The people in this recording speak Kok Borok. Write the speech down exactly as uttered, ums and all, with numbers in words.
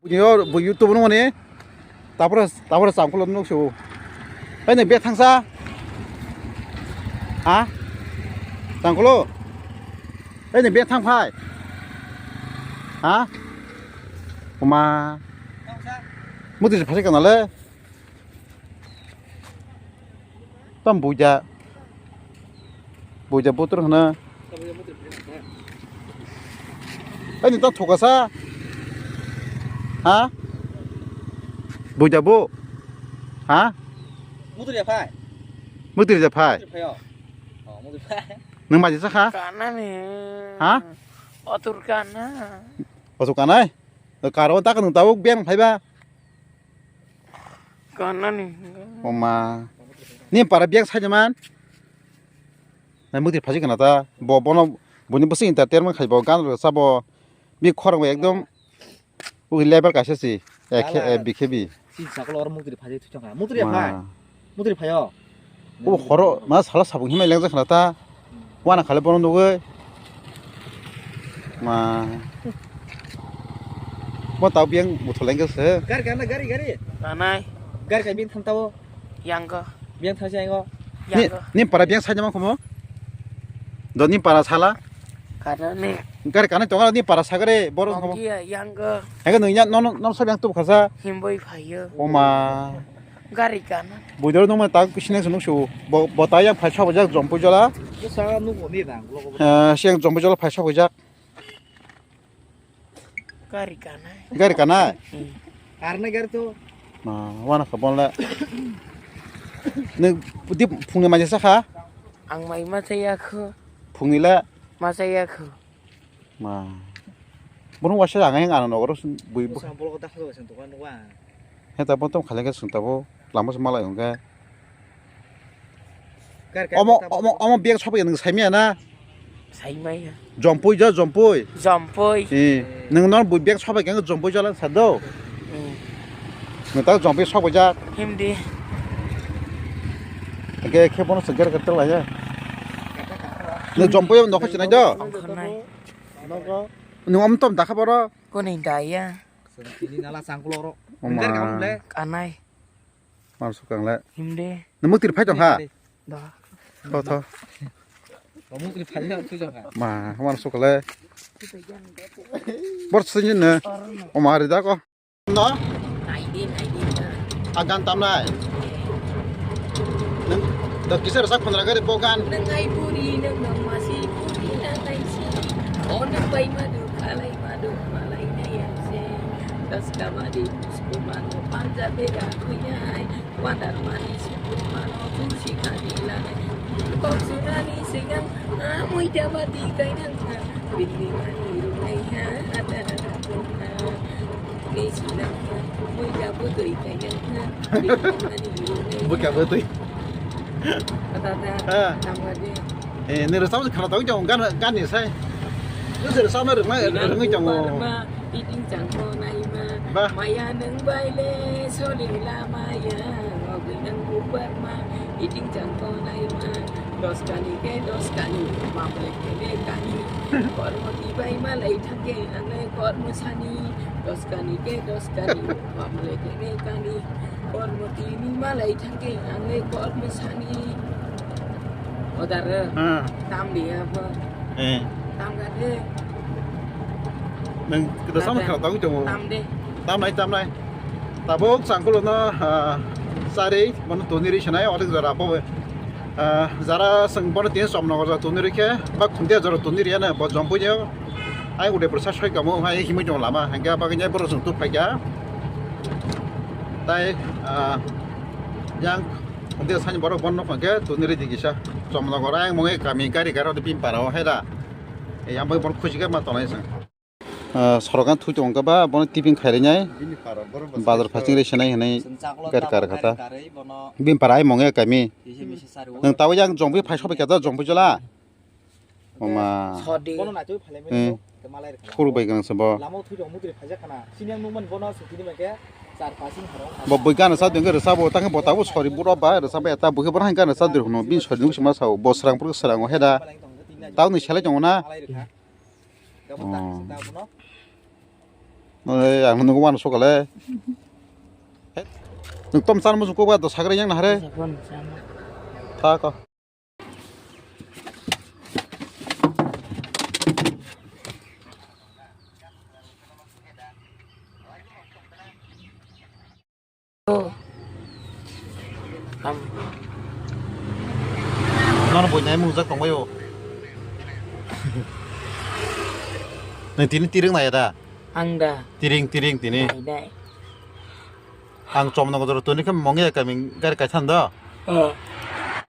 Yo, bo YouTube no ni. Tapore, tapore changkulo nuk su. Hai ni bethang sa. Ha? Changkulo. Hai ni bethang phai. Ha? Kuma. Muti phai kana le. Tam buja. Buja butur hana. Ani ta thokasa. Ha? Buja bu. Ha? Mutur ya phai. Mutur ya phai. Mutur phai yo. Oh, mutur phai. Nang maji sakha? Kana ni. Ha? Otur kana. Otur kanai? Karo ta kanu tau beng phai ba. Kanani. Oma. Ni para biang sai man. Na muti phaji kana ta. Bo bono boni bwswk entertainment khai bo gan rwsa bo. Bi khorang bo ekdom. Ui level kaisa si. Ekhe Ala. Bikhe bi. Sin sakol or muti phaji thu changa. Muti Ma. Phai. Muti phayo. O horo ma sala sabung himai lengjak khna ta. Wana khale bono nugwi. Ma. Mo tau biang buthuleng khe se. Gari kana gari gari. Tanai. Gari kai bin thamtao. Yang ko. Biang thangsi yang ko. Ni, yang ko. Ni para biang sajama khomo. Do ni para sala. Kana ni. Gari kana tonga ni para sagare boro khomo. Yang ko. Hega nungya non non sab yang tu khasa. Himboi phayo. Oma. Gari kana. Bujor nungma tak kisine se nuksu. Bo bo ta yang phai sabo jak jompu jola. Sa nugo ni rang logo. Eh, siang jompu jola phai sabo jak. Gari kana. Gari kana. Hmm. Karna gari to. Ma wana kha bonla. Ni di phungni maja sakha. Ang mai ma chaya khu. Phungni la. Ma chaya khu. Ma. Bono wasa ang yang ano nogoro bui. Sa bolo ko dakha do sa dokan wa. He ta botom khale ke sung tabo lama se malai hongke. Omo omo omo bag sobai nung saimaya na. Saimaya. Jompui jo jompui. Jompui. Eh, nung non bui bag sobai kang jompui jola sado. Hmm. Nung ta jompui sobai jak. Himdi. Ke ke bono segar ke tela ya. Nung jompui nokho sinai do. Ongkhornai. Nung om tom dakha boro. Koni daya. Ini nala sangkulo ro. Oma. Enggak kamu le. Kanai. Mar sukang le. Himde. Nemu tir phai tong ha. Da. Tho tho. Kamu tir phai tong ha. Ma, mar sukang le. Bor sini ne. Oma ri da ko. No. Agan tamnai. Nang da kisar sa khonra gari bogan. Nang ai puri nang nang masi puri nang ai si. O nang bai madu kalai madu malai nai ang se. Das kamadi. Kumano panja bega kuinai, wadar mani suku mano tusi kani lanai. Kok sunani sigang, amui dabati kainang ha, bini mani runai ha, adara runa. Ni sinang ha, mui dabutui kainang ha, bini mani runai ha. Buka butui. Patata, Ah. Tambade. Eh, ni rwchapmung khana tongwi tongo, gan, gan ni sai. Ni se rwchapna rwngma, rwngwi tongo. Iting changko naima. Ba. Maya nung baile soli lamaya. Ogwi nang bubarma. Iting changko naima. Dos kani ke dos kani. Mamle kene kani. Kormo tibai malai thangke angle kormo sani. Dos kani ke dos kani. Mamle kene kani. Kormo tini malai thangke angle kormo sani. Odar. Ah. Tam dia apa? Eh. Tam gade. Nang kita sama Ada. Kau tahu cuma. Tam deh. Tam nai, tam nai. Tabuk sangkulo na, ah, sari, mana tuni ri sanai, orang jara apa we? Ah, jara sang mana tini som nongor jara tuni ri ke, bak khuntia jara tuni ri ya na, bo jompu nyo. Ai ude prasa soi kamu, hai himui jong lama, hingga bak nya boro sung tu phaikya. Tai, ah, yang khuntia sani boro bon no phangke tuni ri di kisa. Som nongor ai mung e kami gari garo di pin para o hai da. Yang bai bon khuji ke ma tonai sang. Ah, sorokan thui tongo ba, bono tiffin khairwi nai. Bini para borok bo Bazar sai phasing rwi sanai hinwi Chwng chaklo gari tamo kar kha ta. Gari karwi bono Bini para ai mong ya kaimi. Kisa misa sari o. Nwng tabuk yang jongpui phai sobai kha ta, jongpui jola. Oma. Sodi. Bono naitwi phalai mani Hmm. Malai rwkha. Khuru bai gwnang se bo. Lama o thui tongo mutri phaijak khana. Sini ang nukmani bono sutini mankhe char pasing harong. Bo bui gana sa dengke rwsa bo, tangke bo tabuk sori buro ba, rwsa ba eta bukhe bono hai gana sa dri hwno. Bini sori nuk sima sao, bo srang purkhe srango heda. Tabuk ni selai tongo na. Malai rwkha. Gabon Oh. Tang sita bono. Oi, ang nungwi uansukha le. Nwng tom chan muchung kokba to sagri yang na hare. Tha ko. Nono buinai mungjak tongbaio. Nwng tini tiring naiya da? Ang da. Tiring, tiring tini. Nai, nai. Ang chomno gojoro toni khe mongya kami gari kaithan da. Oh.